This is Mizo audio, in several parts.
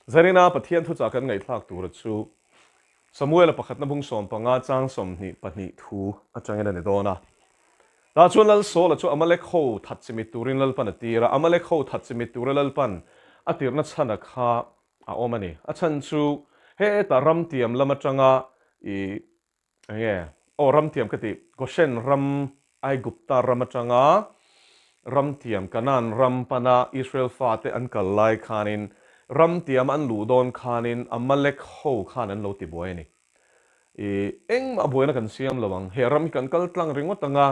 Zarina Pathian thuchah kan ngaihthlak tura chu Samuela pakhatna bung 15 chang 22 thu atangin a ni dawn a. Tah chuan Lal Saula chu Amalek ho that chimit turin Lalpan a tir a, Amalek ho that chimit tura Lalpan a tirhna chhana kha a awm a ni. A chhan chu hetah ramtiam lam atanga i Enge? Aw, ramtiam ka ti. Goshen ram, Aigupta ram atanga ramtiam, Kanaan ram pana Israel fate an kal lai khanin, ramtiam an luh dawn khanin Amalek ho khan an lo ti buai a ni. I, engmah buaina kan siam lo ang. He ram hi kan kal tlang ringawt anga,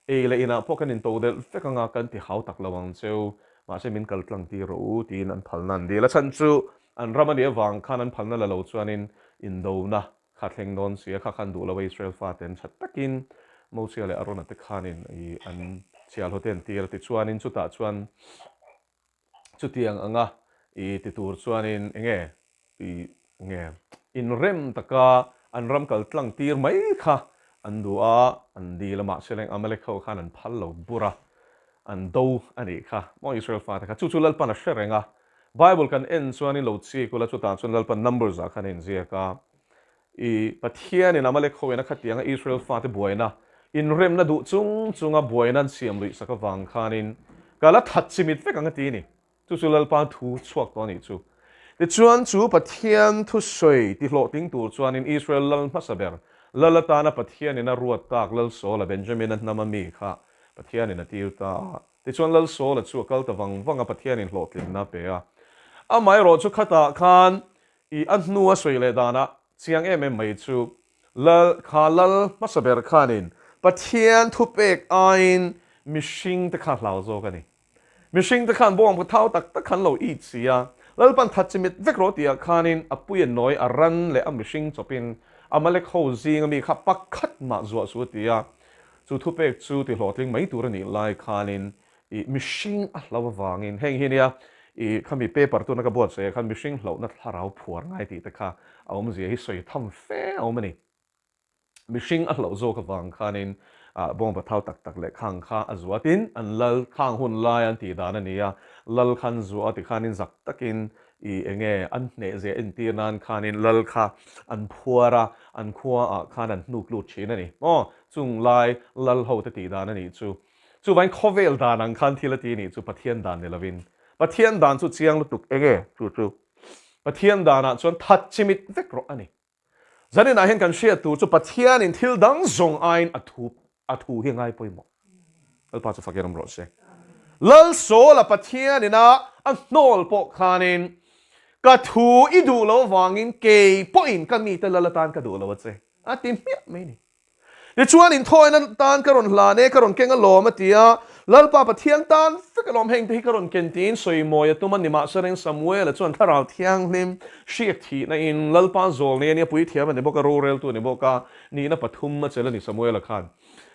ei leh inah pawh kan into delh vek anga kan ti hau tak lo ang cheu. Mahse min kal tlang tir rawh u tiin an phalna an dil. A chhan chu an ram a nih avang khan an phalna la lo chuanin indona Kha thleng dawn si a, kha khan duh lo a Israel fate an that takin Mosia leh Arona te khanin i an chhiahhlawh te an tir a, tichuanin chutah chuan chutiang anga i ti tur chuanin enge i nge inrem taka an ram kal tlang tir mai kha an duh a, an dil a, mahse leng Amalek ho khan an phal lo bur a, an do a nih kha maw Israel fate kha, chu chu Lalpan a hre reng a, Bible kan en chuanin lo chik ula chutah chuan Lalpan Numbers ah khan a inziak a, i Pathianin Amalek hoin a khatianga Israel fate buaina inremna duh chung chunga buaina an siam luih sak avang khanin ka la that chimit vek ang a ti a ni. Chu chu Lalpa thu chhuak tawh a nih chu. Tichuan chu Pathian thusawi tihlawhtling tur chuanin Israel lal hmasa ber Lal atana Pathianin a ruat tak Lal Saula Benjamina hnama mi kha Pathianin a tir ta a. Tichuan Lal Saula chu a kal ta vang vang a, Pathianin hlawhtlinna a pe a. Amaherawh chu khatah khan i a hnu a sawi leh danah chiang em em mai chu Lal kha Lal hmasa ber khanin Pathian thupek aiin mihring te kha hlau zawk a ni. Mihring te khan bawng thau tak tak khan lo it si a, Lalpan that chimit vek rawh tihah khanin a pui a nawi a ran leh a mihring chawpin Amalek ho zinga mi kha pakhat mah zuah su a ti a. Chu thupek chu ti hlawhtling mai tur a nih lai khanin i mihring a hlo avangin heng hi nia i khami paper tuna ka buatsaih ah khan mihring hlauhna thlarau phuar ngai tih te kha a awmzia hi sawi tham fe a awm a ni. Mihring a hlauh zawk avang khanin bawngpa thau tak tak leh khang kha a zuah tin an lal khang hun lai an tih dan a ni a, lal khan zuah a ti khanin zak takin I enge an hnehzia entir nan khanin lal kha an phuar a, an khua ah khan an hnuk lut thin a ni. Aw, chung lai lal ho te tih dan a nih chu. Chuvain khawvel dan ang khan thil a ti nih chu Pathian dan ni lovin. Pathian dan chu chiang lutuk enge chu chu. Pathian danah chuan that chimit vek rawh a ni. Zaninah hian kan hriat tur chu Pathianin thil dang zawng aiin a thu a thu hi a ngai pawimawh. Lalpa chu fakin awm rawh se. Lal Saula Pathianin a a hnawl pawh khanin ka thu i duh lo avangin kei pawhin ka mite lal atan ka duh lo a che a ti hmiah mai ni. Tichuan inthawina tan ka rawn hlan e, ka rawn keng alawm a ti a, Lalpa Pathian tan vek alawm heng te hi ka rawn ken tiin sawi mawi a tum a, nimahsela Samuela chuan Thlarau Thianghlim hriak thihna in Lalpa zawl nei a nia, puithiam a ni bawk a, roreltu a ni bawk a, nihna pathum a chelh a ni Samuela khan.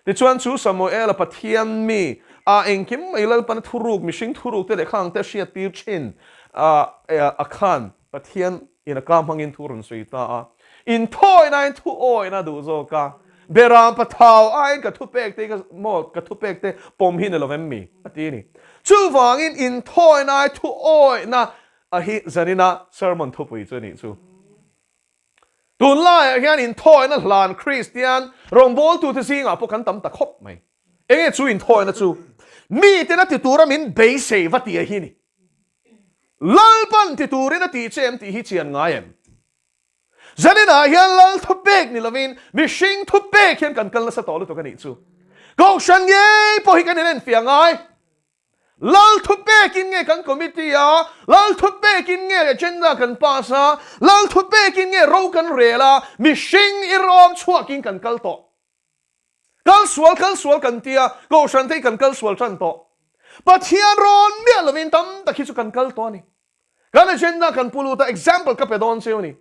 Tichuan chu Samuela Pathian mi a engkim mai Lalpana thuruk, mihring thuruk te leh khang te a hriat tir thin a khan, Pathian in a ka hmangin thu rawn sawi ta a, inthawinain thu awina duh zawk a, Beram pathau aiin ka thupek te ka maw ka thupek te pawm hi ni lo em mi? a ti a ni. Chuvangin inthawinai thu awina a hi zanina sermon thupui chu a nih chu. Tunlaiah hian inthawina hlan Kristian rawngbawltute zingah pawh kan tam ta khawp mai. Enge chu inthawina chu? Miten a ti tura min beisei va tia hi a ni. Lalpan ti turin a tih che em tih hi chian ngai em? Zaninah hian Lal thupek ni lovin mihring thupek hian kan kal nasa tawh lutuk a nih chu. Kohhran ngei pawh hi kan inenfiah ngai. Lal thupekin nge kan committee a, Lal thupekin nge agenda kan pass a, Lal thupekin nge ro kan rel a, mihring i rawm chhuakin kan kal tawh. Kal sual kal sual kan tia, Kohhran te hi kan kal sual tan tawh. Pathian rawn miah lovin tam tak hi chu kan kal tawh a ni. Kan agenda kan pu lut a, example ka pe dawn cheu a ni.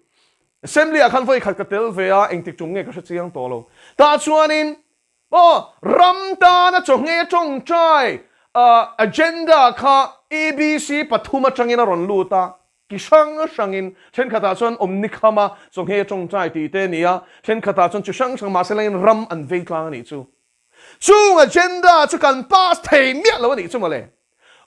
Assembly ah khan vawi khat ka tel ve a, engtik tum nge ka hre chiang tawh lo. Tah chuanin, aw, ram tana chawhnge tawngtai agenda kha ABC pathum atangin a rawn lut a, Ki hrang hrangin, thenkhatah chuan awmni khama chawhnge tawngtai tih te a ni a, thenkhatah chuan chi hrang hrang mahse langin ram an vei tlang a nih chu. Chung agenda chu kan pass thei miah lo a nih chu mawle.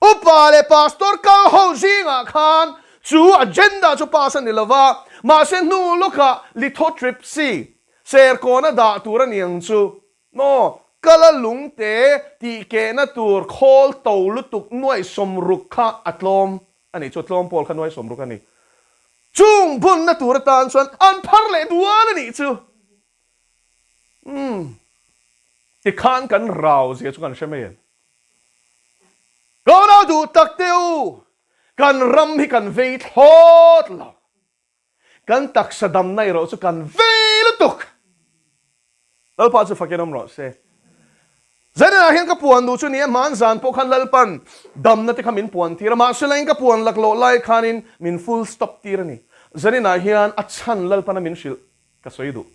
Upa leh pastor kal ho zingah khan Chu agenda chu pass a ni lova, mahse hnu lawkah lithotripsy, serkawna dah tur a ni ang chu. Maw, kala lungte tih kehna tur khawl to lutuk nuaih sawmruk kha a tlawm a nih chu, tlawm pawl kha nuaih sawmruk a ni. Chung bunna tur atan chuan an phar leh dual a nih chu. Umm, tikhan kan rau zia chu kan hre mai em? Ka unau duh tak te u, kan ram hi kan vei thlawt lo. Kan taksa damna erawh chu kan vei lutuk. Lalpa chu fakin awm rawh se. Zaninah hian ka puan duh chu ni e, hman zan pawh khan Lalpan damna te kha min puan tir a, mahse lain ka puan laklawh lai khanin min full stop tir a ni. Zaninah hian a chhan Lalpana min hrilh ka sawi duh.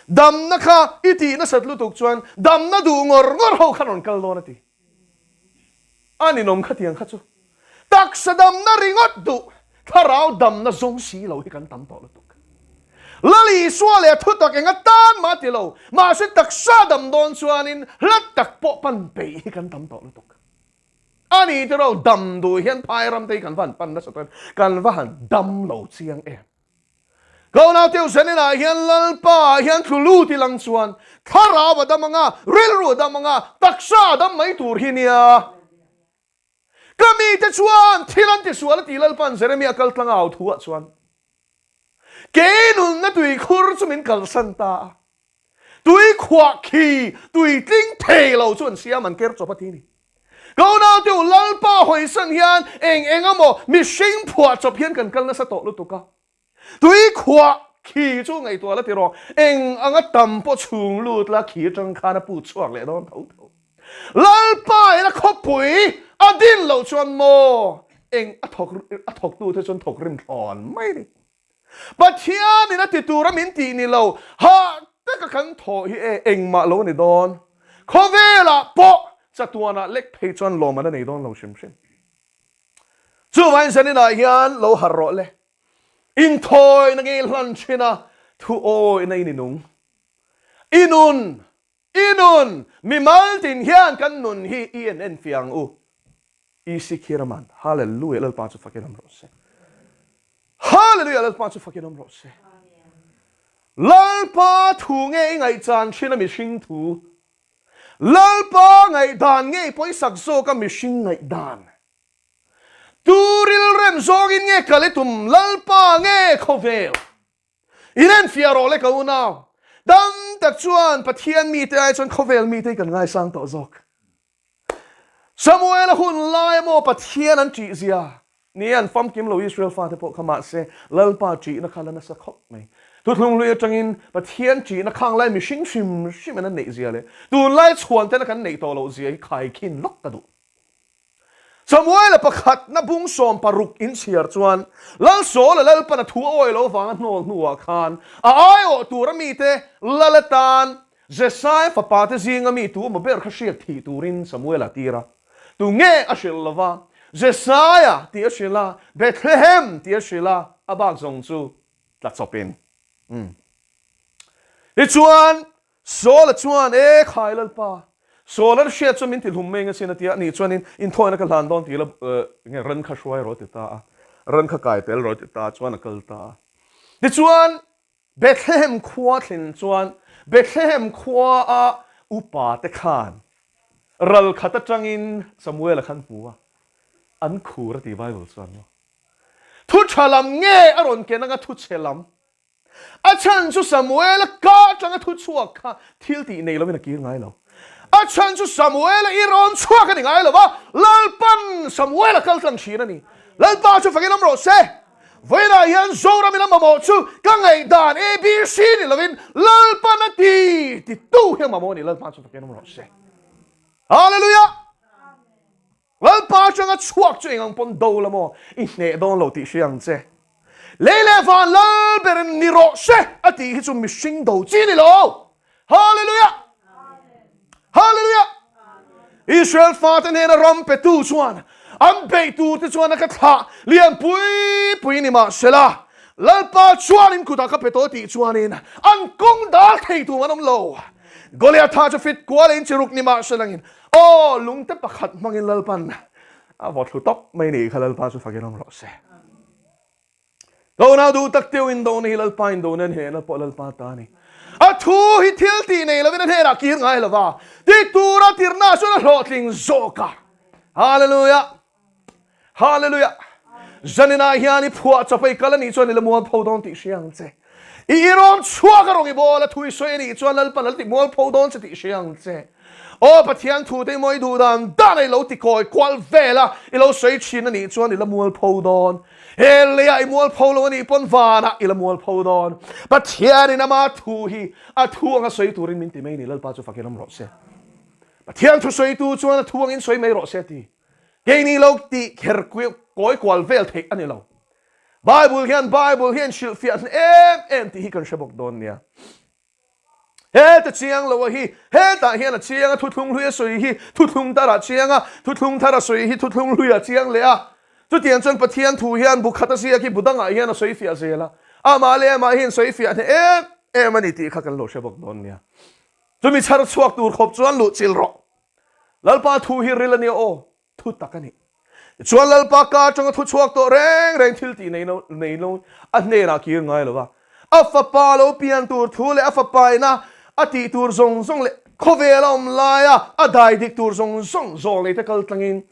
Damna kha i tih nasat lutuk chuan damna duh ngawr ngawr ho khan rawn kal dawn a ti. A ninawm khatiang kha chu taksa damna ringawt duh, thlarau damna zawng si lo hi kan tam tawh lutuk. Lal Isua leh a thutak eng atan mah ti lo, mahse taksa dam dawn chuanin hla tak pawh pan peih hi kan tam tawh lutuk. A ni tiraw dam duh hian phai ram te hi kan va han pan nasa tawh em, kan va han dam lo chiang em. Ka unau teu Zaninah hian Lalpa ah hian thlu lut i lang chuan thlarau a dam anga, rilru a dam anga, taksa a dam mai tur hi nia. Ka mite chuan thil an tisual a ti Lalpa'n Jeremia kal tlang a au thu ah chuan kei nunna tuikhur chu min kalsan ta a. Tui khuah khi tui tling thei lo chu an siam an ker chawp a ti ni. Ka unau te u Lalpa hawisan hian eng eng emaw mihring phuah chawp hian kan kal nasa tawh lutuk a. Tui khuah khi chu ngaihtuah la ti rawh, eng anga tam pawh chhung lut la khi atang khan a put chhuak leh dawn tho tho. Lalpa in a khawpui a din loh chuan maw eng a thawk a thawktu te chuan thawk rim thlawn mai ni. Pathianin a ti tura min tih ni lo, hah taka kan thawh hi e engmah lo a ni dawn. Khawvelah pawh chatuanah lek phei chuan lawmman a nei dawn lo hrim hrim. Chuvangin zaninah hian lo harh rawh le. Inthawina ngei hlan thin a, thu awina in i nung. I nun, i nun, mimal tin hian kan nun hi i en en fiah ang u. Isi Khiraman, Hallelujah, Lalpa chu fakin awm rawh se. Hallelujah, Lalpa chu fakin awm rawh se. Lalpa thu nge i ngaihchan thin a mihring thu? Lalpa ngaihdan nge i pawisak zawk a mihring ngaihdan? Tu rilrem zawngin nge kal i tum Lalpa nge khawvel? In enfiah rawh le ka unau. Tam tak chuan Pathian mite ai chuan khawvel mite hi kan ngaisang tawh zawk. Samuel-a hun lai emaw Pathian an ṭih zia ni an famkim lo Israel fate pawh kha mahse Lalpa ṭihna kha la nasa khawp mai. Thuthlung hlui aṭangin Pathian ṭihna khang lai mihring hrim hrim in an neih zia leh tunlai chhuan tena kan neih tawh loh zia hi khaikhin lawk ka duh. Samuel-a pakhatna bung 16 inchhiar chuan Lal Saul-a Lalpan a thu a awi lo vanga hnawl hnuah khan a aiawh tura mite Lal atan Jesai fapa te zinga mi tu emaw ber kha hriat thih turin Samuel a tir a. Tu nge a hrilh lo va? Jesaia tih a hrilh a, Bethlehem tih a hrilh a, a bak zawng chu tla chawpin. Umm. Tichuan, Saul-a chuan, E khai Lalpa, Saul-a hriat chuan min ti hlum mai eng asin a ti a, ani chuanin inthawina ka hlan dawn tih la, enge ran kha hruai rawh a ti ta a, ran kha kai tel rawh a ti ta a, chuan a kal ta a. Tichuan, Bethlehem khua thlen chuan Bethlehem khua a upa te khan ral khat atangin Samuel-a khan hmu a, an khur a ti Bible chuan maw. Thu tha lam nge a rawn ken anga thu chhe lam? A chhan chu Samuel-a ka atanga thu chhuak kha thil tih nei lovin a kir ngai lo. A chhan chu Samuel-a i rawn chhuak a ni ngai lo va, Lalpan Samuel-a kal tlang thin a ni. Lalpa chu fakin awm rawh se. Vawiinah hian Zoramin a mamawh chu ka ngaihdan ABC ni lovin Lalpan a ti titu hi a mamawh a ni. Lalpa chu fakin awm rawh se. Hallelujah! Lalpa atanga chhuak chu eng ang pawn do la maw i hneh dawn lo tih hria ang che. Lei leh van lal berin ni rawh se a tih hi chu mihring do chi ni lo. Hallelujah! Hallelujah! Israel fate hnena ram petu chuan an beih tur te chuan a ka thlah lian pui pui ni mah sela Lalpa chuanin kutah ka pe tawh tih chuanin an kawng dal thei tur an awm lo. Goliatha chu fit kual in chiruk ni mah selangin aw lungte pakhat hmangin Lalpan a vaw thlu tawp mai ni kha Lalpa chu fakin awm rawh se. Dona duh tak teu in dona hi Lalpa in dona hnena pawh Lalpa ta a ni. A thu hi thil tih nei lovin a hnenah kir ngai lova, ti tura tirhna chuan a hlawhtling zawk a. Hallelujah! Hallelujah! Zaninah hian i phuah chawp a i kal a nih chuan i la mualpho dawn tih hria ang che. I irawm chhuak a rawn i bawl a thu i sawi a nih chuan Lalpan a la ti mualpho dawn che tih hria ang che. Aw Pathian thu te mawi duh dan dan a i lo ti kawi kual vel a, i lo sawi thin a nih chuan i la mualpho dawn. He leiah i mualpho lo a nih pawn vanah i la mualpho dawn. Pathianin ama thu hi a thu anga sawi turin min ti mai a ni, Lalpa chu fakin awm rawh se. Pathian thu sawitu chuan a thu angin sawi mai rawh se a ti. Keini lo tih kher kawi kual vel theih a ni lo. Bible hian Bible hian hrilhfiah hna em em tih hi kan hre bawk dawn nia. Heta chiang lo a hi, hetah hian a chiang a, thuthlung hlui a sawi hi thuthlung thar a chiang a, thuthlung thar a sawi hi thuthlung hlui a chiang leh a. Chutiang chuan Pathian thu hian bu khat a ziak hi bu dangah hian a sawi fiah zel a, amah leh amah hian sawi fiah hna em em a ni tih kha kan lo hre bawk dawn nia. Chumi chhar chhuak tur khawp chuan luh chilh rawh. Lalpa thu hi ril a nia aw, thu tak a ni. Tichuan Lalpa ka atanga thu chhuak tawh reng reng thil tih nei lo nei lo a hnenah kir ngai lo va. A fapa lo pian tur thu leh a fapa ina a tih tur zawng zawng leh khawvel a awm laia a dai dik tur zawng zawng zawlneite kal tlangin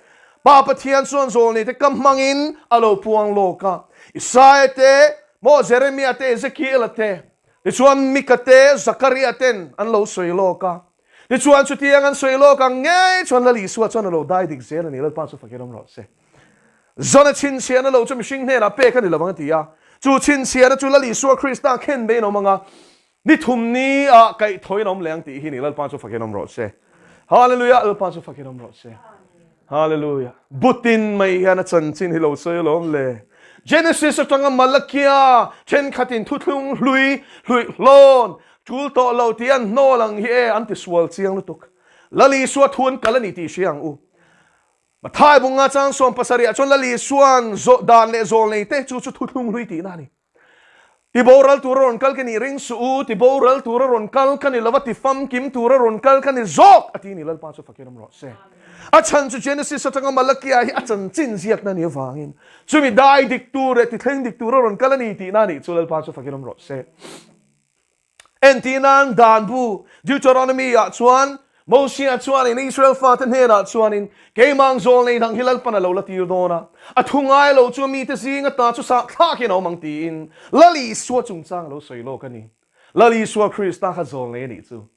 Pa Pathian chuan zawlneite ka hmangin a lo puang lawk a. Isaia te, maw Jeremia te, Ezekiela te, tichuan Mika te, Zakaria ten an lo sawi lawk a. Tichuan chutiang an sawi lawk ang ngei chuan Lal Isua chuan a lo dai dik zel a ni, Lalpa chu fakin awm rawh se. Zona chhinchhiahna lo chu mihring hnenah pek a ni lovang a ti a, chu chhinchhiahna chu Lal Isua Krista khen beiin a awm ang a, ni thum ni ah kaihthawhin a awm leh ang tih hi ni, Lalpa chu fakin awm rawh se. Hallelujah, Lalpa chu fakin awm rawh se. Hallelujah. Butin mai hian a chanchin hi lo sawi alawm le. Genesis atanga Malakia thenkhatin thuthlung hlui hluih hlawn tul tawh lo tih an hnawl ang hi e an ti sual chiang lutuk. Lal Isua thu an kal a ni tih hria ang u. Mathai bunga chang 70 ah chuan Lal Isua'n dan leh zawl nei te chu chu thuthlung hlui tihna a ni. Ti boral tura rawn kal ka nih ring suh u, ti boral tura rawn kal ka ni lova, ti famkim tura rawn kal ka ni zawk, a ti ni. Lalpa chu fakir awm rawh se. A chhan chu Genesis atanga Malakia hi a chanchin ziakna ni avangin chumi dai dik tur leh ti thleng dik tura rawn kal a ni tihna a nih chu Lalpa chu fakir awm rawh se. Entirnan dan bu Deuteronomy ah chuan Mosia chuanin Israel fate hnenah chuanin keimah ang zawl nei dang hi Lalpan a lo la tir dawn a, a thu ngai lo chu a mite zing ata chu sah thlakin a awm ang tiin Lal Isua chungchang a lo sawi lawk a ni. Lal Isua Krista kha zawl nei a nih chu.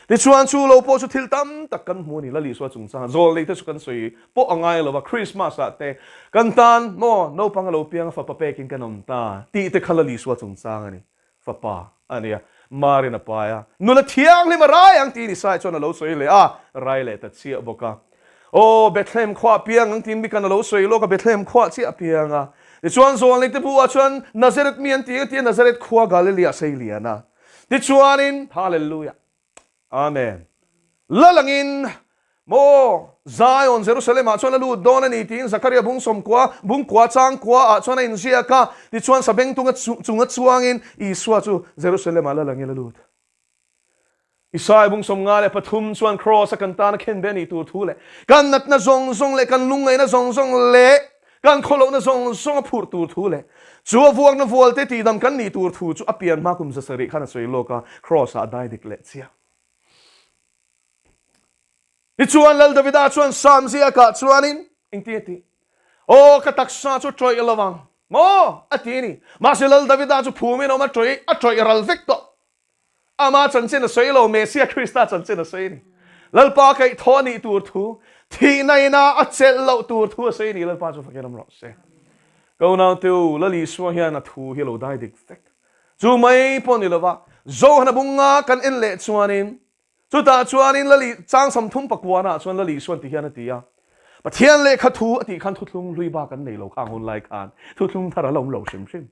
Tichuan chu lo pawh chu thil tam tak kan hmu a ni. Lal Isua chungchang zawl nei te chu kan sawi pawh a ngai lo va, Krismas ah te kan tan maw naupang a lo piang a fapa pekin kan awm ta tih te kha Lal Isua chungchang a ni. Fapa a nia, Marin a pai a, nula thianghlim a rai ang tiin Isai chuan a lo sawi leh a, rai leh ta chiah bawk a. Aw, Bethlehem khua a piang ang tiin Mikan a lo sawi lawk a, Bethlehem khua chiah a piang a. Tichuan Zawlneite bu ah chuan Nazareth mi an ti ang tia Nazareth khua Galilee ah sei lian a. Tichuanin, Hallelujah! Amen. Lal angin, Maw, Zion, Jerusalem ah chuan a lut dawn a ni tiin Zakaria bung sawmkua, bung kua chang kua ah chuan a inziak a. Tichuan sabengtung chunga chuangin Isua chu Jerusalem ah lal angin a lut. Isaiah bung 53 chuan Kraws a kan tan a khen ve a nih tur thu leh kan natna zawng zawng leh kan lungngaihna zawng zawng leh Kan khawlohna zawng zawng a phurh tur thu leh chu a vuakna vualte tihdam kan nih tur thu chu a pian hma kum 700 khan a sawi lawk a, Kraws-ah a dai dik leh chiah. Tichuan Lal Davida chuan Psalm ziakah chuanin engtin a tih? Aw, ka taksa chu tawih lo vang maw? a ti a ni. Mahse Lal Davida chu phumin a awm a, tawih a tawih ral vek tawh. Ama chanchin a sawi lo, Messia Krista chanchin a sawi a ni. Lalpa kaihthawh a nih tur thu, thihna ina a chelh loh tur thu a sawi a ni. Lalpa chu fakin awm rawh se. Ka unaute u, Lal Isua hian a thu hi a lo dai dik vek. Chu mai pawh ni lova, Johana bunga kan en leh chuanin, Chutah chuanin Lali chang 30 pakuanah chuan Lali Isuan ti hian a ti a, Pathian lehkha thu a tih khan thuthlung hlui bak an nei lo khang hun lai khan thuthlung thar a la awm lo hrim hrim.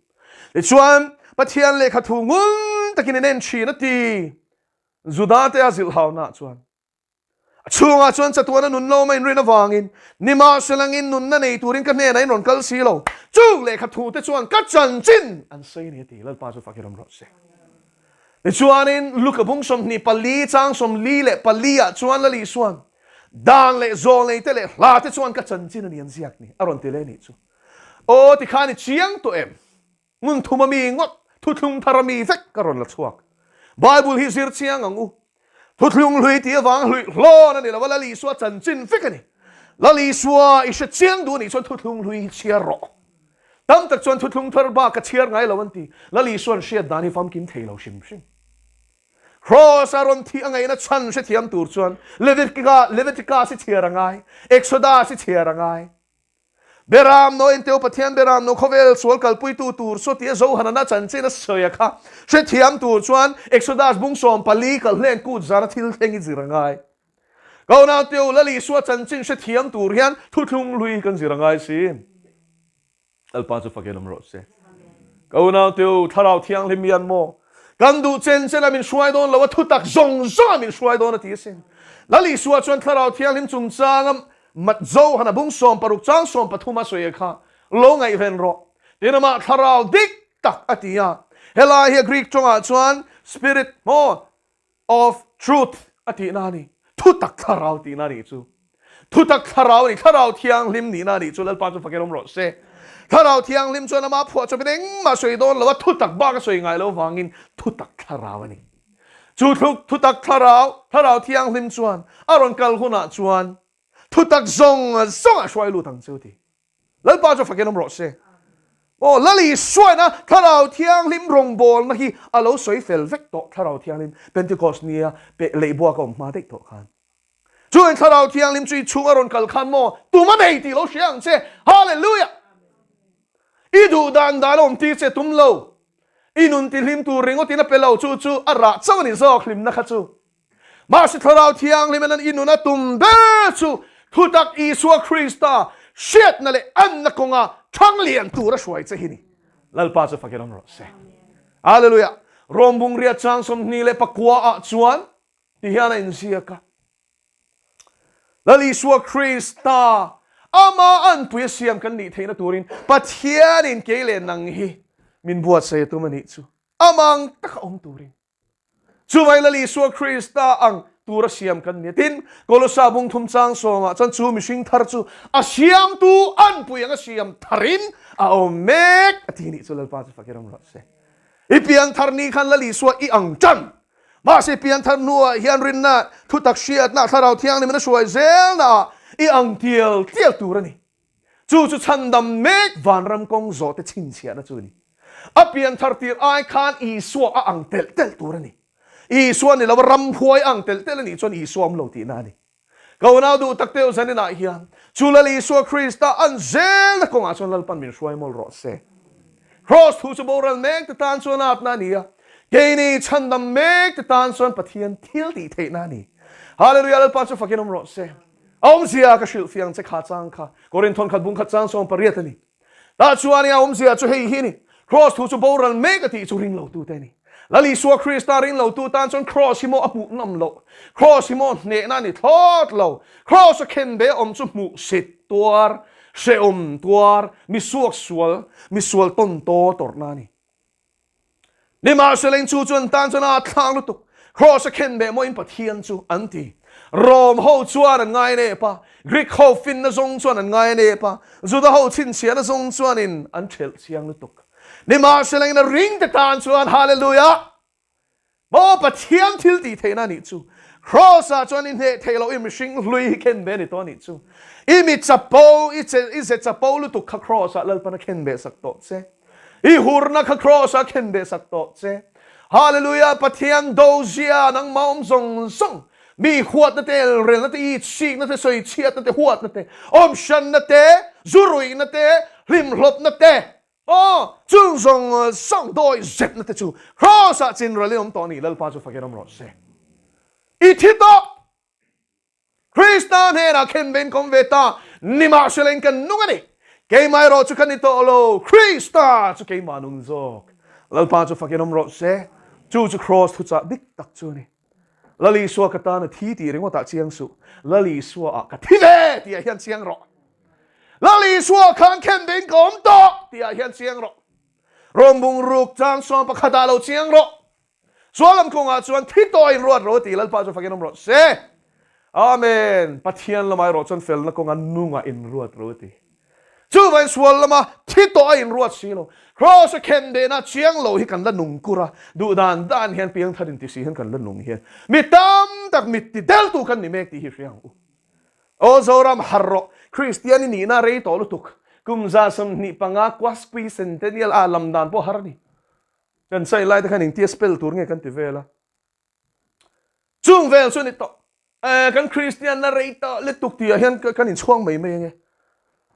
Tichuan Pathian lehkha thu ngun takin in en thin a ti. Juda te a zilhhauna chuan a chhungah chuan chatuana nunna awm a inrin avangin nimahselangin nunna nei turin ka hnenah in rawn kal si lo. Chung lehkha thu te chuan ka chanchin an sawi a ni a ti. Lalpa chu fakin awm rawh se. Tichuanin, Luka bung 24 chang 44 ah chuan Lal Isuan, Dan leh zawlneite leh hlate chuan ka chanchin a ni an ziak ni, a rawn ti leh a nih chu. Aw, tikhan i chiang tawh em? Hmun thuma mi ngawt, thuthlung thara mi vek ka rawn la chhuak. Bible hi zir chiang ang u. Thuthlung hlui tih avang hluih hlawn a ni lo a, Lal Isua chanchin vek a ni. Lal Isua i hre chiang duh a nih chuan thuthlung hlui hi chhiar rawh. Tam tak chuan thuthlung thar bak ka chhiar ngai lo an ti. Lal Isua'n hriat dan hi famkim thei lo hrim hrim. Kraws a rawn thih a ngaihna chhan hrethiam tur chuan Leviticus i chhiar a ngai, Exodus i chhiar a ngai. Beram no Enteu Pathian Beram no khawvel sual kalpuitu tur saw tia Zohanana chanchin a sawi a kha hrethiam tur chuan Exodus bung 14 kal hlen kut zana thil thleng i zir a ngai. Ka unauteu Lal Isua chanchin hrethiam tur hian thuthlung hlui kan zir a ngai si. Lalpa chu fakin awm rawh se. Ka unauteu Thlarau Thianghlim hian maw kan duh chen chen a min hruai dawn lo a thutak zawng zawng a min hruai dawn a ti asin. Lal Isua chuan Thlarau Thianghlim chungchanga Mat Johan a bung 60 chang 13 a sawi kha lo ngaihven rawh. Tin amah thlarau dik tak a ti a. Helai hi a Greek tawngah chuan Spirit maw of truth a tihna a ni. Thutak thlarau tihna a nih chu. Thutak thlarau a ni. Thlarau thianghlim nihna a nih chu. Lalpa chu fakin awm rawh se. Thlarau thianghlim chuan amah phuah chawpin engmah sawi dawn lo a, thutak bak a sawi ngai lo vangin thutak thlarau a ni. Chu thutak thlarau, thlarau thianghlim chuan a rawn kal hunah chuan thutak zawng zawng a hruai lut ang chu ti. Lalpa chu fakin awm rawh se. Aw, Lal Isuaina thlarau thianghlim rawngbawlna hi a lo sawi fel vek tawh thlarau thianghlim Pentecost nia leihbuak a awm hma daih tawh khan. Chuan thlarau thianghlim chu i chhung a rawn kal khan maw tum a nei tih lo hria ang che. Hallelujah! I duh dan dan a awm tir che tum lo. I nun tihlim tur ringawtin a pe lo, chu chu a rah chauh a ni zawk hlimna kha chu. Mahse Thlarau Thianghlim in i nun a tum ber chu thutak Isua Krista hriatna leh anna kawnga thang lian tur a hruai che hi ni. Lalpa chu fakin awm rawh se. Hallelujah! Rom bungria chang 29 ah chuan ti hian a inziak a. Lal Isua Krista, Ama anpui a siam kan nih theihna turin Pathianin kei leh nang hi min buatsaih a tum a nih chu. Amang taka awm turin. Chuvai Lal Isua Krista ang tura siam kan ni a. Tin, Kolosa bung thum chang sawmah chuan chu mihring thar chu a siamtu anpui anga siam tharin a awm mek a ti nih chu Lalpa chu fakin awm rawh se. I piang thar ni khan Lal Isua i ang tan. Mahse pianthar hnuah hian rinna, thutak hriatna, Thlarau Thianghlim in a hruai zelnaah i ang tial tial tur a ni. Chu chu chhandam mek vanram kawng zawhte chhinchhiahna chu a ni. A pianthar tir ai khan Isua a ang telh telh tur a ni. Isua ni lova ramhuai a ang telh telh a nih chuan Isua awm lo tihna a ni. Ka unau duh tak teuh zaninah hian chu Lal Isua Krista an zelna kawngah chuan Lalpan min hruai mawlh rawh se. Kraws thu chu boral mek te tan chuan atna a ni a, keini chhandam mek te tan chuan Pathian thil tih theihna a ni. Hallelujah Lalpa chu fakin awm rawh se. A awmzia ka hrilh fiang che kha chang kha Korinth khat bung khat chang 18 a ni. Tah chuan i a awmzia chu hei hi a ni, Kraws thu chu boral mek a tih chu ring lotute a ni. Lal Isua Krista ring lotu tan chuan Kraws hi maw a hmuh nawm loh, Kraws hi maw hnehna a ni thlawt lo. Kraws a khen be awm chu hmuh sit tuar, hrehawm tuar, misuak sual, misual tawn taw tawrhna a ni. Nimahsela chu chuan tan chuan a thlak lutuk. Kraws a khen beh mawiin Pathian chu an ti. Rom ho chuan an ngai nep a, Greek ho finna zawng chuan an ngai nep a, Juda ho chhinchhiahna zawng chuanin an thelh chiang lutuk. Nimahsela in a ring te tan chuan Hallelujah! Maw Pathian thil tih theihna a nih chu. Kraws ah chuan i hneh theih loh i mihring hlui hi khen ve a ni tawh a nih chu. I mi chapo, i che, i ze chapo lutuk kha kraws ah Lalpan a khen ve sak tawh che. I hurna kha kraws ah a khen ve sak tawh che. Hallelujah Pathian do zia nangmah awm zawng zawng mi huatna te, elrelna te, itsikna te, sawichhiatna te, huatna te, awmhranna te, zuruihna te, hlimhlawpna te, Aw, chung zawng zawng dawi zetna te chu Kraws ah chin ral in awm tawh a ni, Lalpa chu fakin awm rawh se. I thi tawh! Krista hnenah khen ve in ka awm ve ta, nimahsela in kan nung a ni. Keimah erawh chu ka ni tawh lo, Krista chu keimah nung zawk. Lalpa chu fakin awm rawh se. Chu chu Kraws thuchah dik tak chu a ni. Lal Isua ka tan a thi tih ringawtah chiang suh, Lal Isua ah ka thi ve tih ah hian chiang rawh. Lal Isua khan khen ding ka awm tawh tih ah hian chiang rawh. Rawm bung ruk chang sawm pakhat ah lo chiang rawh. Sual lam kawngah chuan thi tawh in ruat rawh ti Lalpa chu fakin awm rawh se. Amen. Pathian lamah erawh chuan felna kawnga nungah in ruat rawh ti. Chuvain sual lama thi tawh a inruat si lo. Kraws a khen dehna chiang lo hi kan la nung kur a, duh dan dan hian piangthar inti si hian kan la nung hian mi tam tak mit ti deltu kan ni mek tih hi hria ang u. Aw Zoram har rawh, Kristian i nihna rei tawh lutuk, kum 25 quasquicentennial ah lam dan pawh har a ni. Kan chai lai te khan engtia spell tur nge kan ti vel a. Chung vel chu a ni tawh. Eh, kan Kristian na rei tawh lutuk tih ah hian kan inchhuang mai mai ange.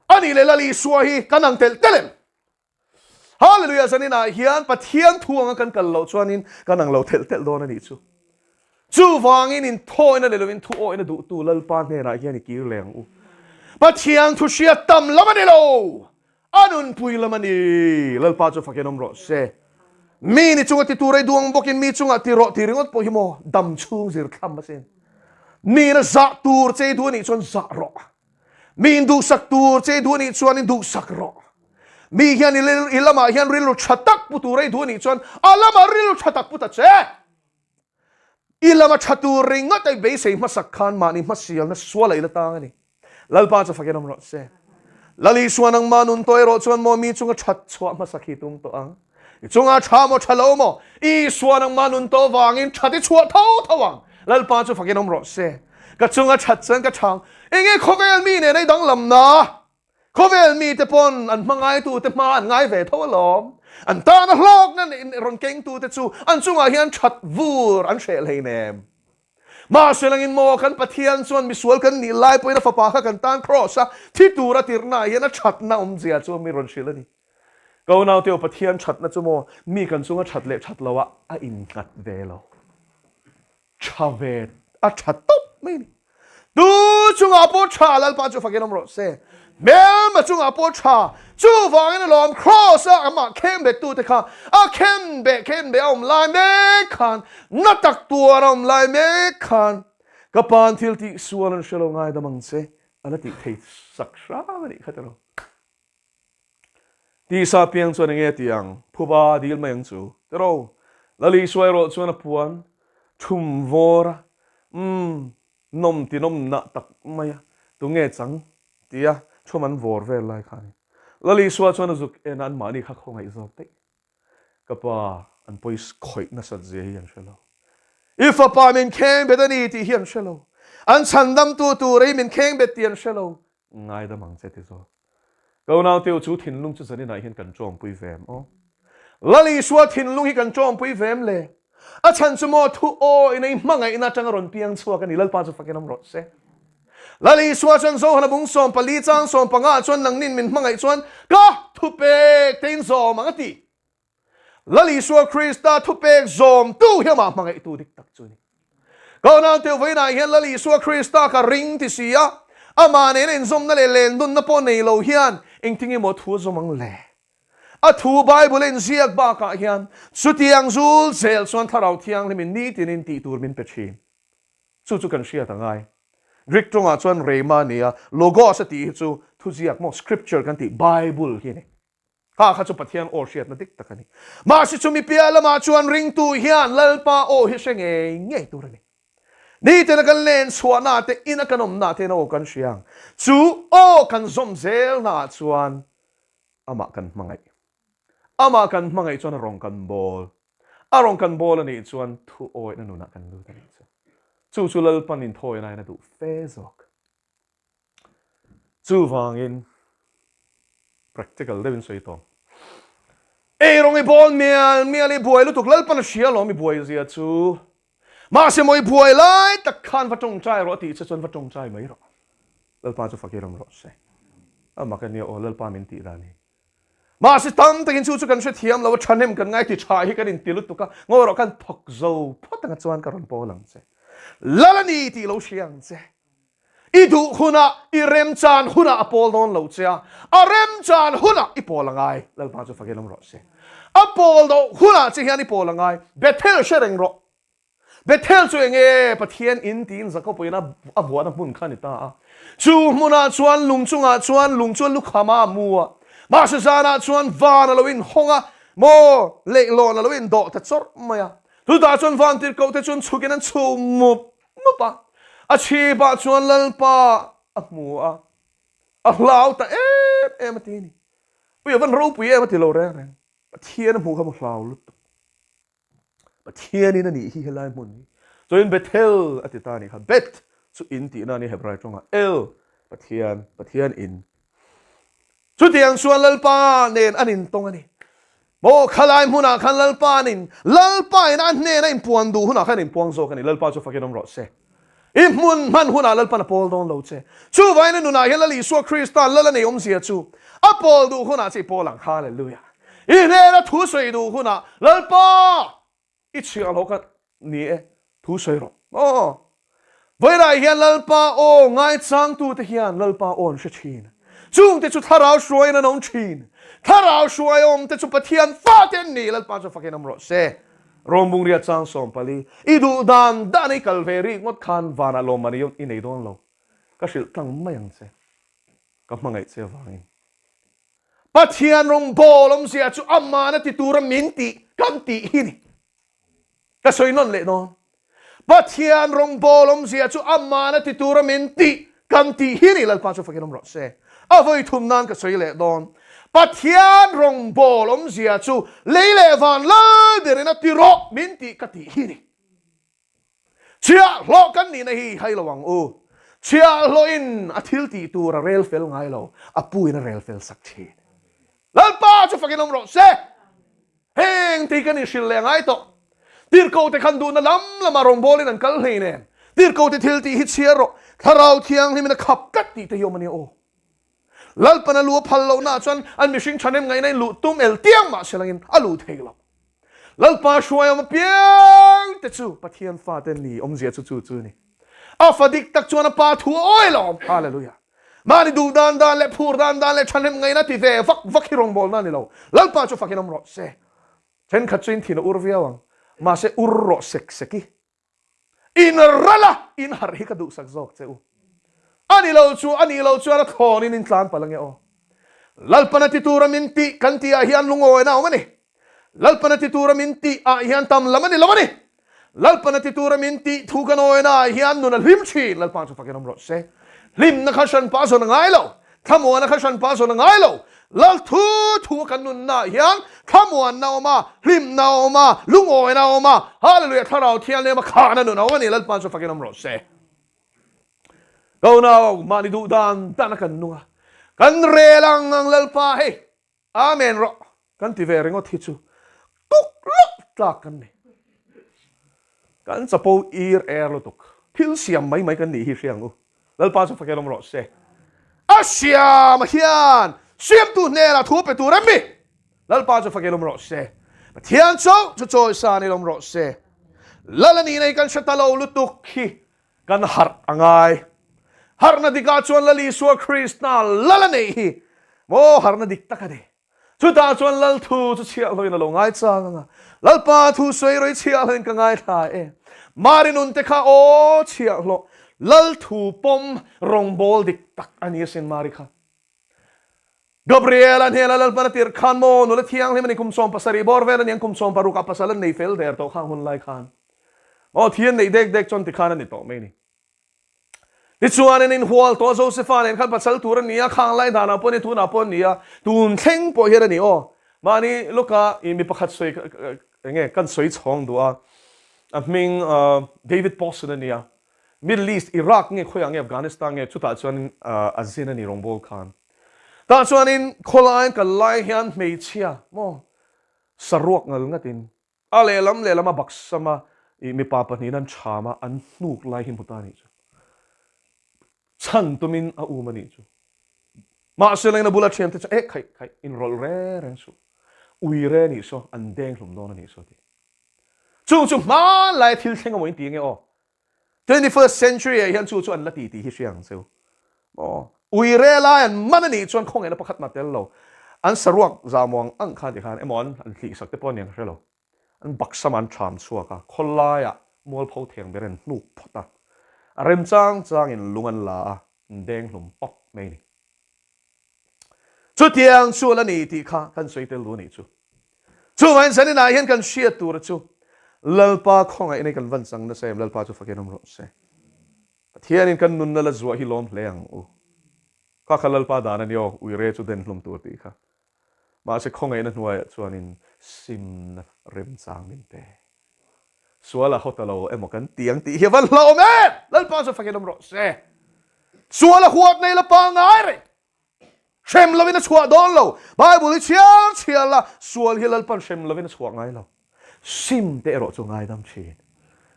A nih leh Lal Isua hi kan ang telh telh em? Hallelujah zanin ah hian Pathian thu anga kan kal loh chuanin kan ang lo telh telh dawn a nih chu. Chuvangin inthawina ni lovin thu awina duhtu Lalpa hnenah hian i kir leh ang u. Pathian thu hriat tam lam a ni lo, a nunpui lam a ni. Lalpa chu fakin awm rawh se. Mi ni chunga ti tur ei duang bawkin mi chungah ti rawh ti ringawt pawh hi maw dam chhung zir thlam asin. Mi na zah tur che i duh a nih chuan zah rawh. Mi in duhsak tur che i duh a nih chuan in duhsak rawh. Mi hian i lamah hian rilru tha tak pu tur ei duh a nih chuan a lamah rilru tha tak pu ta che. I lama tha tur ringawt a i beisei hmasak khan mahni hmasialna sual a i la tang a ni. Lalpa chu fakin awm rawh se. Lal Isua nangmah nun tawh erawh chuan maw mi chunga that chhuah hmasak hi tum tawh ang. I chunga tha maw tha lo maw Isua nangmah nun tawh vangin that i chhuah tho tho ang. Lalpa chu fakin awm rawh se. Ka chunga that chuan ka chhang. Enge khawvel mi nen ei danglam na? Khawvel mite pawn an hmangaitute hma an ngai ve tho alawm. An tana hlawkna rawn kengtute chu an chungah hian that vur an hreh hleinem. Mahse langin maw kan Pathian chuan misual kan nih lai pawhin a fapa kha kan tan kraws a thi tur a tirhnaah hian a thatna awmzia chu mi rawn hrilh a ni. Ka unaute aw Pathian thatna chu maw mi kan chunga that leh that loah a innghat ve lo. Tha ve a tha tawp mai a ni. Tu chungah pawh tha Lalpa chu fakin awm rawh se. Hmelma chungah pawh tha chuvangin alawm Kraws a amah khengbet tute kha a khenbeh khenbeh a awm lai mek khan na tak tuar a awm lai mek khan ka pa'n thil tih sual an hre lo ngaidam ang che a la tih thei sak hram a nih kha tiraw. Tisa piang chuan enge ti ang? Phuba dil mai ang chu. Tiraw? Lal Isua erawh chuan a puan thum vawr a, umm, nawm ti nawm nah tak mai a, tunge chang? tia thum an vawr vel lai kha a ni. Lal Isua chuan a zuk en a, anmahni kha khawngaih zawk daih. Ka pa, an pawi khawih nasat zia hi an hre lo. I fapa min kheng bet a ni tih hi an hre lo. An chhandamtu tur ei min kheng bet tih an hre lo. Ngaidam ang che ti zawk. Ka unaute u chu thinlung chu zaninah hian kan tawngpui ve em aw? Lal Isua thinlung hi kan tawngpui ve em le? A chhan chu maw thu aw in ei hmangaihna atanga rawn piang chhuak a ni. Lalpa chu fakin awm rawh se. Lal Isua chuan Zohana bung 14 chang 15 ah chuan nangnin min hmangaih chuan ka thupek te in zawm ang a ti. Lal Isua Krista thupek zawmtu hi amah hmangaihtu dik tak chu a ni. Ka unaute vawiinah hian Lal Isua Krista ka ring ti si a, amah nena inzawmna leh lendunna pawh nei lo hian engtin emaw thu a zawm ang le? A thu Bible a inziak bakah hian chutiang zul zel chuan Thlarau Thianghlimin nitinin tih tur min pe thin. Chu chu kan hriat a ngai. Greek tawngah chuan rhema a ni a, logos a tih hi chu thuziak maw, scripture kan tih Bible hi a ni. Kha kha chu Pathian aw hriatna dik tak a ni. Mahse chumi piah lamah chuan ringtu hian Lalpa aw hi hre ngei ngei tur a ni. Nitena kan len chhuahna te, ina kan awmna te in aw kan hria ang. Chu aw kan zawm zelnaah chuan amah kan hmangaih. Amah kan hmangaih chuan a rawn kan bawl. A rawn kan bawl a nih chuan thu awihna nunah kan lut a nih chu. Chu chu Lalpan inthawinain a duh fe zawk. Chuvangin practical deuhin sawi tawng. Ei rawng i bawl mial mial i buai lutuk Lalpan a hria alawm i buai zia chu. Mahse maw i buai lai tak khan va tawngtai rawh a tih che chuan va tawngtai mai rawh. Lalpa chu fakir awm rawh se. A mak ania aw Lalpa min tih dan hi. Mahse tam takin chu chu kan hrethiam lo a thahnem kan ngai ti tha hi kan inti lutuk a, ngawi rawh kan thawk zo phawt anga chuan ka rawn pawl ang che. Lal a ni tih lo hria ang che. I duh hunah, i remchan hunah a pawl dawn lo che a, a remchan hunah i pawl a ngai. Lalpa chu fakin awm rawh se. A pawl dawh hunah che hian i pawl a ngai. Bethel hre reng rawh. Bethel chu enge Pathian in tiin Jakob-in a vuahna hmun kha a ni ta a. Chu hmunah chuan lung chungah chuan lung chu a lukham a, a mu a. Mahse zanah chuan van a lo inhawng a, maw leihlawn a lo indawh ta chawrh mai a. Chutah chuan vantirhkohte chuan chhukin an chhu mup mup a. A chhipah chuan Lalpa a hmu a. A hlau ta em em a ti a ni. Ui a van ropui em a ti lo reng reng. Pathian a hmuh kha maw hlau lutuk. Pathianin a nih hi helai hmun hi. Chuan Bethel a ti ta a nih kha. Beth chu in tihna a ni Hebrai tawngah. El, Pathian, Pathian in. Chutiang chuan Lalpa nen an intawng a ni. Maw khalai hmunah khan Lalpa an in, Lalpa in a hnena inpuan duh hunah khan inpuang zawk a ni. Lalpa chu fakin awm rawh se. I hmun hman hunah Lalpan a pawl dawn lo che. Chuvangin i nunah hian Lal Isua Krista Lal a nei awmzia chu a pawl duh hunah che i pawl ang. Hallelujah! I hnena thu sawi duh hunah Lalpa i chhiah lo kha ni e, thu sawi rawh. Aw! Vawilah hian Lalpa aw ngaichangtute hian Lalpa aw an hre thin. Chungte chu thlarau hruaiin an awm thin. Thlarau hruai awmte chu Pathian fate an ni. Lalpa chu fakin awm rawh se. Rawmbungria chang 14, I duh dan dan i kal ve rik ngawt khan vanah lawmman i nei dawn lo. Ka hrilh tlang mai ang che. Ka hmangaih che avangin. Pathian rawngbawl awmzia chu amahna ti tura min tih kan tih hi ni. Ka sawi nawn leh dawn. Pathian rawngbawl awmzia chu amahna ti tura min tih kan tih hi ni. Lalpa chu fakin awm rawh se. A vawi thum nan ka sawi leh dawn. Pathian rawngbawl awmzia chu lei leh van lal berin a ti rawh min tih ka tih hi ni. Chhiahhlawh kan nihna hi hai lo ang u. Chhiahhlawhin a thil tih tur a rel fel ngai lo, a puin a rel fel sak thin. Lalpa chu fakin awm rawh se. Heng tih kan inhrilh leh ngai tawh. Tirhkohte khan duhna lam lamah rawngbawlin an kal hlei nen. Tirhkohte thil tih hi chhiar rawh, Thlarau Thianghlimin a khap tlat tih te hi awm a nia aw. Lalpan a lu a phal lohnaah chuan an mihring thahnem ngaihna in luh tum el tiang mah se langin a luh thei lo. Lalpa hruai awm apiang te chu Pathian fate ni awmzia chu chu chu a ni. A fa dik tak chuan a pa thu a awi lo. Hallelujah. Mahni duh dan dan leh phur dan dan leh thahnem ngaihna ti ve vak vak hi rawngbawlna a ni lo. Lalpa chu fakin awm rawh se. Thenkhat chu in thin a ur viau ang. Mahse ur rawh sek sek i. In ral a, in harh hi ka duhsak zawk che u. A ni lo chu, a nih loh chuan a thlawnin in tlan palh ange aw. Lalpana ti tura min tih kan tih ah hian lungawina a awm a ni. Lalpana ti tura min tih ah hian tam lam a ni lo a ni. Lalpana ti tura min tih thu kan awina ah hian nun a hlim thin. Lalpa chu fakin awm rawh se. Hlimna kha hranpa a zawn a ngai lo. Thlamuana kha hranpa a zawn a ngai lo. Lal thu thu a kan nunna ah hian thlamuanna a awm a, hlimna a awm a, lungawina a awm a. Hallelujah! Thlarau Thianghlim a khahna nun a awm a ni. Lalpa chu fakin awm rawh se. Ka unau, mahni duh dan dan a kan nung a. Kan rel ang ang Lalpa hei. Amen rawh kan ti ve ringawt hi chu tuk loh tlak kan ni. Kan chapo ir er lutuk. Thil siam mai mai kan nih hi hria ang u. Lalpa chu fakel awm rawh se. A siam hian siamtu hnenah thu pe tur em mi? Lalpa chu fakel awm rawh se. Pathian chauh chu chawisan in awm rawh se. Lal a nihna hi kan hre ta lo lutuk hi Kan harh a ngai. Harhna dikah chuan Lal Isua Krista lal a neih hi maw harhna dik tak a ni. Chutah chuan Lal thu chu chhiahhlawhin a lo ngai chang ang a, Lalpa thu sawi rawih chhiahhlawhin ka ngaithla e. Mari nun te kha aw chhiahhlawh, Lal thu pawm rawngbâwl dik tak a ni asin Mari kha. Gabriel-a hnêna Lalpan a tirh khan maw nula thianghlim a ni kum 17 bawr vel a ni ang kum 16 ah pasal an nei fel der tawh khang hun lai khan maw thi an neih dek dek chuan tikhan a ni tawh mai ni. Tichuan an inhual tawh a Josepha nen khan pasal tur a ni a khang lai danah pawh a ni tunah pawh a ni a tun thleng pawh hian a ni aw mahni lawka i mi pakhat sawi enge kan sawi chhawng duh a a hming David Pawson a ni a Middle East, Iraq nge khawiah nge Afghanistan nge chutah chuanin a zin a ni rawngbâwl khan. Tah chuanin khawlaiin kal lai hian hmeichhia maw saruak ngal ngatin a lehlam lehlam a baksam a ih mipa pahnihin an chham a an hnuk lai hi hmu ta a nih chu. Chhan tumin a um a nih chu. Mahse lengin a bula thiante chu eh khaih khaih inrawlh reng reng suh. Ui re nih saw an deng hlum dawn a nih saw tih. Chung chu hmanlai thil thleng emaw in ti nge aw. 21st century ah hian chu chu an la ti tih hi hria ang cheu. Maw? Ui re lai an man a nih chuan khawngaihna pakhat mah tel lo. An saruak zamuang ang khan ti khan emaw an an hlih sak te pawh a niang ka hre lo. An baksam an ṭham chhuak a, khawlaiah mualpho theng ber an hnuk phawt a. A rem chang changin lung an la a, an deng hlum pawp mai a ni. Chutiang chu a la ni tih kha kan sawi tel duh a nih chu. Chuvangin zaninah hian kan hriat tur chu Lalpa khawngaihna hi kan van chang nasa em, Lalpa chu fakin awm rawh se. Pathianin kan nunna la zuah hi lawm hle ang u. Kha kha Lalpa dan a ni aw, uire chu den hlum tur tih kha. Mahse khawngaihna hnuaiah chuanin simna remchang min pe. Sual a haw ta lo emaw kan ti ang tih hi a va hlauhawm em! Lalpa chu fakin awm rawh se. Sual a huat nei la pangngai reng. Hrem lovin a chhuah dawn lo. Bible hi chhiar chhiar la, sual hi Lalpan hrem lovin a chhuah ngai lo. Sim te erawh chu ngaidam thin.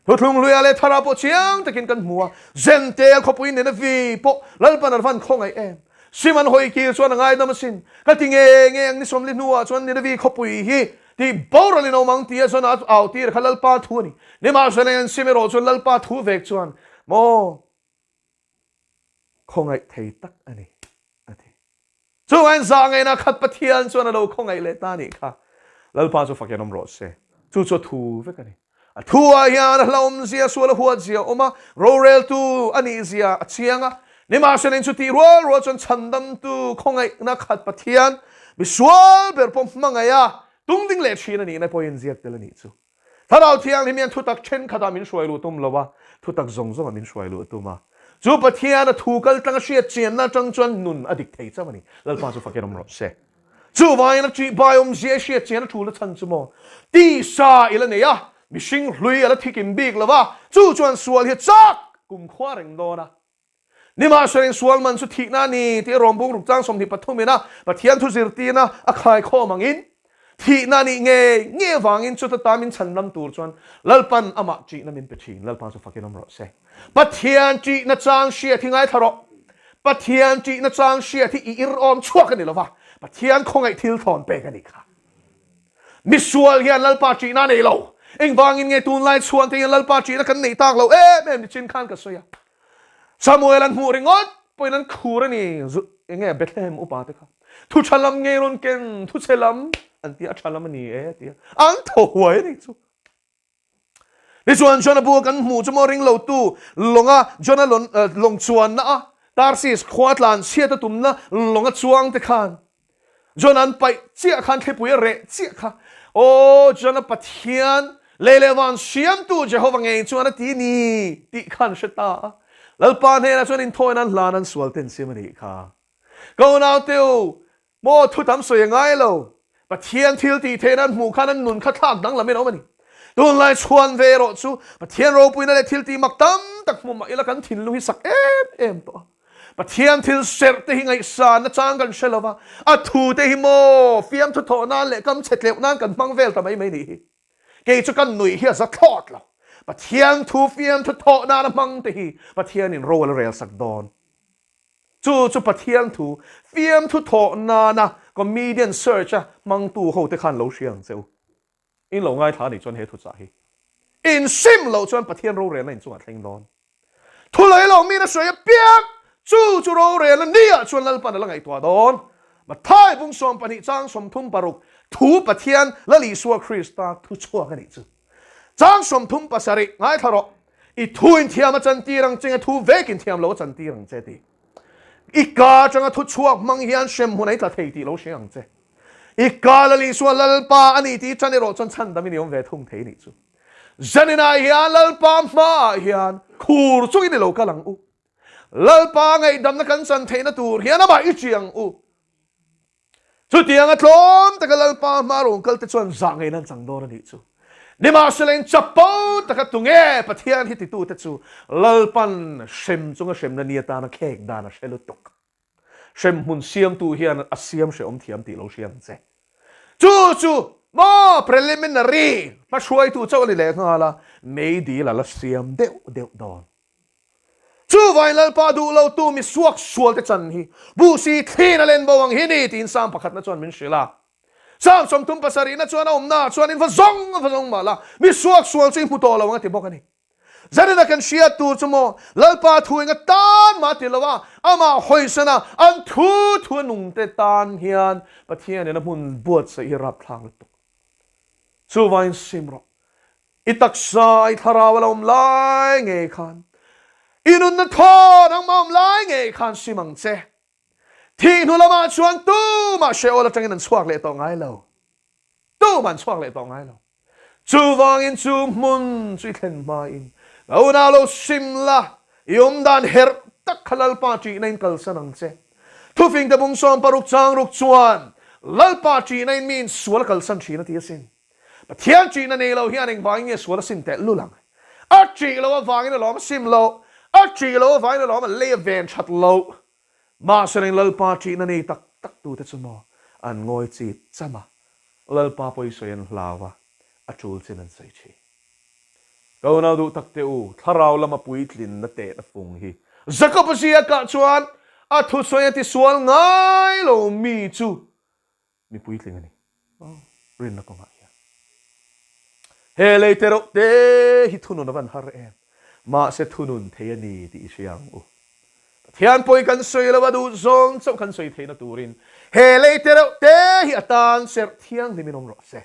Thuthlung hluia leh thara pawh chiang takin kan hmu a, Zentel khawpui nena vi pawh Lalpan an van khawngaih em? Sim an hawi kir chuan a ngaidam asin. Ka ti nge nge ang ni sawmli hnuah chuan Ninavi khawpui hi tih boral in awm ang tia zawn a au tir kha Lalpa thu a ni. Nimahsela an sim erawh chuan Lalpa thu vek chuan maw khawngaih thei tak a ni a ti. Chuvangin zahngaihna khat Pathian chuan a lo khawngaih leh ta nih kha Lalpa chu fakin awm rawh se. Chu chu a thu vek a ni. A thuah hian a hlauhawmzia, sual a huatzia a awm a, roreltu a nihzia a chiang a. Nimahsela in chutih rual rual chuan chhandamtu khawngaihna khat Pathian misual ber pawh hmangaih a, tungding leh thin a nihna pawhin ziak tel a nih chu. Thlarau Thianghlim hian thutak thenkhatah min hruai luh tum lo a, thutak zawng zawngah min hruai luh tum a. Chu Pathian a thu kal tlang a hriat chianna atang chuan nun a dik thei chauh a ni. Lalpa chu fakin awm rawh se. Chuvangin a ṭih bai awmzia i hriat chian a ṭul a chhan chu maw? Tisa i la nei a, mihring hlui a la thikim bik lo va, chu chuan sual hi a chak kumkhua reng dawn a. Nimahsela sual man chu thihna a ni tih rawngbung ruk chang 23 ina Pathian thu zirtirna a khaikhawm angin, thihna a nih ngei ngei avangin chuta ta min chhan lam tur chuan Lalpan amah ṭihna min pe ṭhin. Lalpa chu fakin awm rawh se. Pathian ṭihna chang hriat hi ngaithla rawh. Pathian ṭihna chang hriat hi i irawm chhuak a ni lova, Pathian khawngaih thil thawn pek a nih kha. Misual hian Lalpa ṭihna a nei lo. Engvangin nge tunlai chhuan te hian Lalpa ṭihna kan neih tak lo em em nichin khan ka sawi a. Samuel an hmuh ringawt pawhin an khur a ni. Enge Bethlehem upa te kha thu tha lam nge rawn ken, thu chhe lam an tia, a tha lam a ni e a tia. An thaw huai a nih chu. Tichuan Jona bu a kan hmuh chu maw ring lo tu lawnga Jona lawng chuanna a Tarsis khua tlan chhiat a tumna lawnga chuang te khan Jona an paih chiah khan thlipui a reh chiah kha Aw Jona Pathian lei leh van siamtu Jehova ngei chuan a ti ni tih khan hre ta a. Lalpa hnenah chuan inthawi nan hlan an sual ten siam a nih kha. Ka unaute u, Maw thu tam sawi a ngai lo. Pathian thil tih theihna an hmuh khan an nun kha thlak danglam in a awm a ni. Tunlai chhuan ve erawh chu Pathian ropuina leh thil tih mak tam tak hmu mah ila kan thinlung hi sak em em tawh a. Pathian thil serh te hi ngaihsan na chang kan hre lo va, a thu te hi maw fiamthu thawh nan leh kam chhe tleuh nan kan hmang vel ta mai mai nih hi. Kei chu kan nuih hi a za thlawt lo. Pathian thu fiamthu thawh nan a hmang te hi Pathianin ro a la rel sak dawn. Chu chu Pathian thu fiamthu thawh nana comedian search a hmangtu ho te khan lo hria ang che u. In lo ngaithla anih chuan he thuchah hi in sim loh chuan Pathian rorelna in chungah thleng dawn. Thu lei lo min a sawi apiang chu chu rorelna ni ah chuan Lalpan a la ngaihtuah dawn. Matthai bung 12 chang 36 thu Pathian Lal Isua Krista thu chhuak anih chu. Chang 37 ngaithla rawh. I thu in thiam a chantir ang che nge thu vek in thiam lo a chantir ang che tih. I ka atanga thu chhuak hmang hian hrem hmun a i tla thei tih lo hre ang che. I ka Lal Isua Lalpa a ni tih i chan erawh chuan chhandam in i awm ve thung thei nih chu. Zaninah hian Lalpa hmaah hian khur chungin i lo kal ang u. Lalpa ngaihdamna kan chan theihna tur hian amah i ṭi ang u. Chutianga tlawm taka Lalpa hma rawn kal te chuan zah ngei nan chang dawn a nih chu. Nimahsela in chapo taka tunge Pathian hi titute chu Lalpan hrem chunga hremna ni atana khek dan a hre lutuk. Hremhmun siamtu hian a siam hrehawm thiam tih lo hria ang che. Chu chu maw preliminary hmahruaitu chauh a ni leh nghal a, meidil a la siam deuh deuh dawn. Chuvain Lalpa duh lo tu mi suak sual te chan hi buhsi thliin a len bo ang hi ni tiin Psalm pakhatna chuan min hrilh a. Psalm 37na chuan a awmnaah chuan in va zawng va zawng mah la, mi suak sual chu i hmu tawh lo ang a ti bawk a ni. Zanina kan hriat tur chu maw Lalpa thu enga tan mah ti lo a, amah hawisana an thu thu a nung te tan hian Pathianin a hmun buatsaih hi rapthlak lutuk. Chuvain sim rawh. I taksa, i thlarau a lo awm lai ngei khan, i nunna thaw nangmah awm lai ngei khan sim ang che. Thih hnu lamah chuan tumah Sheol atangin an chhuak leh tawh ngai lo. Tumah an chhuak leh tawh ngai lo. Chuvangin chu hmun chu i thlen hmain ka unau lo sim la, i awm dan herh tak kha Lalpa ṭihna in kalsan ang che. Thufingte bung 60 chang ruk chuan, Lalpa ṭihna in miin sual a kalsan ṭhin a ti asin. Pathian ṭihna nei lo hian engvangin nge sual a sim teh lul ang? A ṭih loh avangin a lawm a sim loh, a ṭih loh avangin a lawm a lei a ven ṭhat loh. Mahse reng Lalpa ṭihna nei tak tak tute chu maw an ngawi chi cham a, Lalpa pawi sawi an hlau a, a ṭul chin an sawi ṭhin. Ka unau duh tak teh u, thlarau lama puitlinna tehna fung hi Jakob-a ziakah chuan a thusawi a tisual ngai lo mi chu mi puitling a ni. Rinna kawngah hian he lei te reuh te hi thunun a van har em? Mahse thunun thei a ni tih i hria ang u. Pathian pawi kan sawi lo a duh zawng chauh kan sawi theihna turin he lei te reuh te hi a tan serh thianghlimin awm rawh se.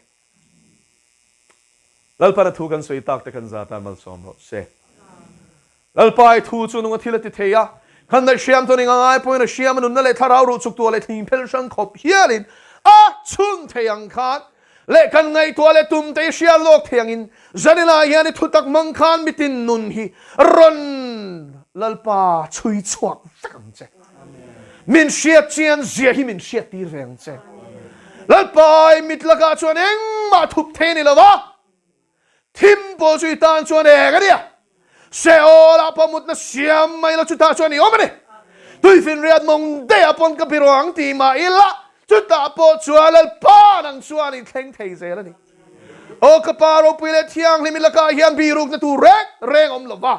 Lalpan a thu kan sawi tak te kan za tan malsawm rawh se. Lalpa i thu chu nunga thil a ti thei a, kan ngaih hriam chuan enga ngai pawhin a hriam a nunna leh thlarau ruh chuk tuah leh thling phel hrang khawp hialin a chhun thei ang khan leh kan ngaihtuah leh tum te i hriat lawk thei angin zaninah hian i thutak hmang khan mitin nun hi rawn Lalpa chhui chhuak vek ang che. Min hriat chian zia hi min hriat tir ve ang che. Lalpa i mit lakah chuan engmah thup thei a ni lo va, thim pawh chu i tan chuan eng a nia. Seol ah pawh mutna siam mai la chutah chuan i awm a ni. Tuifinriat mawng daih ah pawn ka biru ang tih mah ila chutah pawh chuan Lalpa nang chuan i thleng thei zel a ni. Aw ka Pa ropui leh thianghlim i lakah hian birukna tur reng reng awm lo va,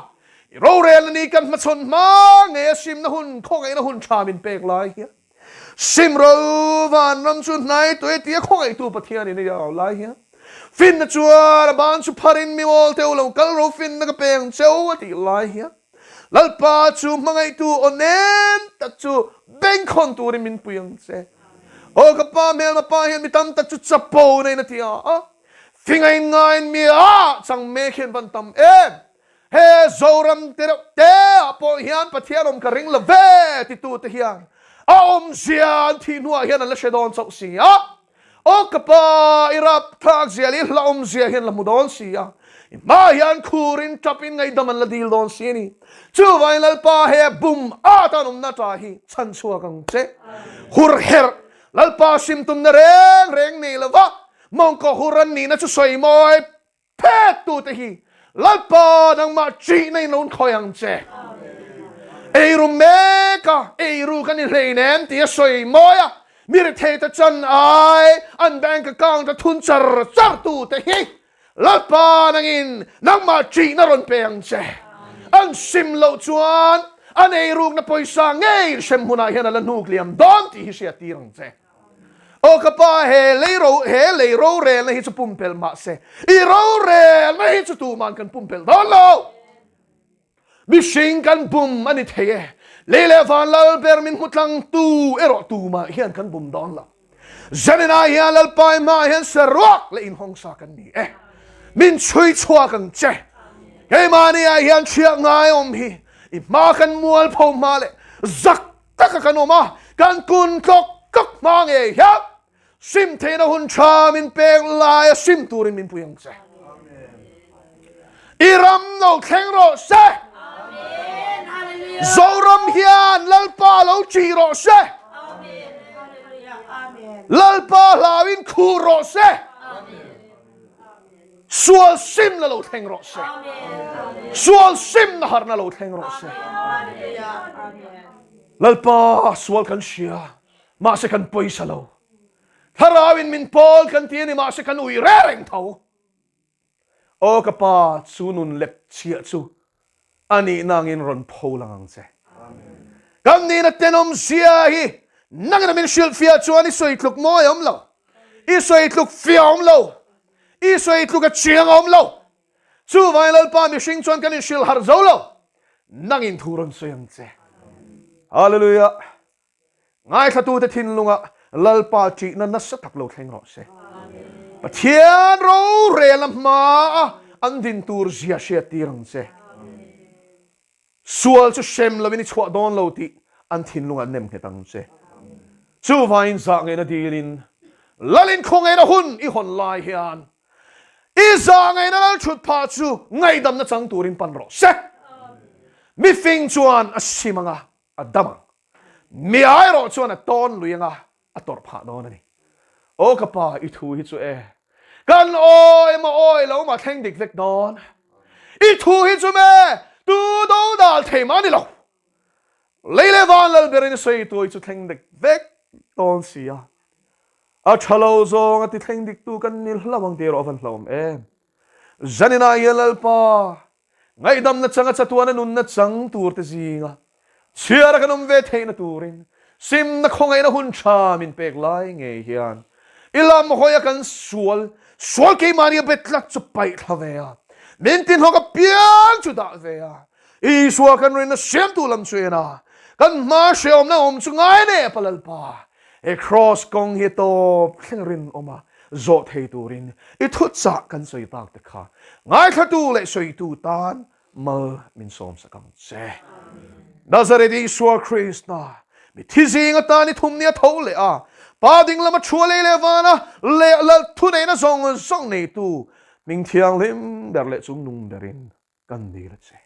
i rorelna ni kan hmachhawn hma ngei a simna hun khawngaihna hun tha min pek lai hian sim ro vanram chu hnai tawh e tia khawngaihtu Pathian in a iau lai hian finna chuan a ban chu pharin mi awl teu lo kal ro finna ka pek ang cheu a tih lai hian Lalpa chu hmangaihtu aw nem tak chu bengkhawn turin min pui ang che. Aw ka pa hmelma pa hian mi tam tak chu chapo neiin a ti a, fingain ngaiin mi a chang mek hian van tam em. He Zoram te reuh te ah pawh hian Pathian awm ka ring lo ve titu te hian a awmzia an thih hnuah hian an la hre dawn chauh si a. Aw ka pa, i rapthlak zia leh i hlauhawm zia hian la hmu dawn si a, i hmaah hian khurin tapin ngaihdam an la dil dawn si a ni. Chuvangin Lalpa he bum atan awmna ta hi chhan chhuak ang che. Hur herh, Lalpa simtumna reng reng nei lova mawngkaw hur an nihna chu sawi mawi Phet tute hi Lalpa nangmah ṭihna in lo khawi ang che. Eiru mek a, eiru kan i hleinem ti a sawi mawi a, mi rethei te chan ai an bank account a thun char char tute hi Lalpa nangin nangmah ṭihna rawn pe ang che. An sim loh chuan an eirukna pawisa ngei hrem hunah hian a la hnuk liam dawn tih hi hriattir ang che. Aw ka pa, he lei ro, he lei rorelna hi chu pumpelh mah se, i rorelna hi chu tuman kan pumpelh dawn lo. Mihring kan bum a ni thei e, lei leh van lal ber min hmu tlangtu erawh tumah hian kan bum dawn lo. Zaninah hian Lalpa i hmaah hian saruak leh inhawngsa kan ni e. Min chhui chhuak ang che. Keimahniah hian chhiah ngai awm hi i hma kan mualpho hma leh zak taka kan awm a, kan kun tlawk tlawk hma ngei hian sim theihna hun tha min pek lai a sim turin min pui ang che. I ram lo thleng rawh se. Zoram hian Lalpa lo ṭih rawh se. Lalpa hlauin khuh rawh se. Sual simna lo thleng rawh se. Sual simna harna lo thleng rawh se. Lalpa sual kan hria, mahse kan pawisa lo. Thlarauin min pawl kan ti a ni, mahse kan ui reng reng tho. Aw ka pa, chu nun lep chhiah chu a nihna angin rawn pho lang ang che. Kan nihna tenawm zia hi nangin a min hrilhfiah chuan i sawi tluk mawi a awm lo, i sawi tluk fiah a awm lo, i sawi tluk a chiang a awm lo. Chuvangin Lalpa mihring chuan kan inhrilh harh zo lo, nangin thu rawn sawi ang che. Hallelujah! Ngaithlatute thinlungah Lalpa ṭihna nasa tak lo thleng rawh se. Pathian rorel a hmaa an din tur zia hriattir ang che. Sual chu hrem loin i chhuah dawn lo tih an thinlungah nem nghet ang che. Chuvangin zah ngeina dilin Lalin khawngaihna hun i hawn lai hian i zah ngeina lal thut phah chu ngaihdamna chang turin pan rawh se. Mifing chuan a sim anga a dam ang. Mi ai erawh chuan a tawn lui anga a tawrh phah dawn a ni. Aw ka pa, i thu hi chu e. Kan aw emaw aw ilo mah thleng dik vek dawn. I thu hi chu me tu do dal thei mah a ni lo. Lei leh van lal berin sawi tuai chu thleng dik vek dawn si a. A tha lo zawng a ti thleng dik tu kan ni hlauh ang tih erawh a van hlauhawm em. Zaninah hian Lalpa Ngaihdamna changa chatuana nunna chang turte zinga chhiara kan awm ve theihna turin simna khawngaihna hun tha min pek lai ngei hian i lam hawia kan sual sual keimahni a bet tlat chu paih thla ve a, min tinhlawk apiang chu dah ve a, Isua kan rinna siamtu lam chu en a, kan hma hreawmna awm chu ngai nep a Lalpa, he kraws kawng hi tawp thleng rinawm a zawh thei turin i thuchah kan sawi tak te kha ngaithlatu leh sawitu tan mal min sawmsak ang che. Nazareth Isua Krista mi thi zing atan i thum nia tho leh a, Pa ding lama thua lei leh vana leh lal thuneihna zawng zawng neitu hming thianghlim ber leh chungnung berin kan dil a che.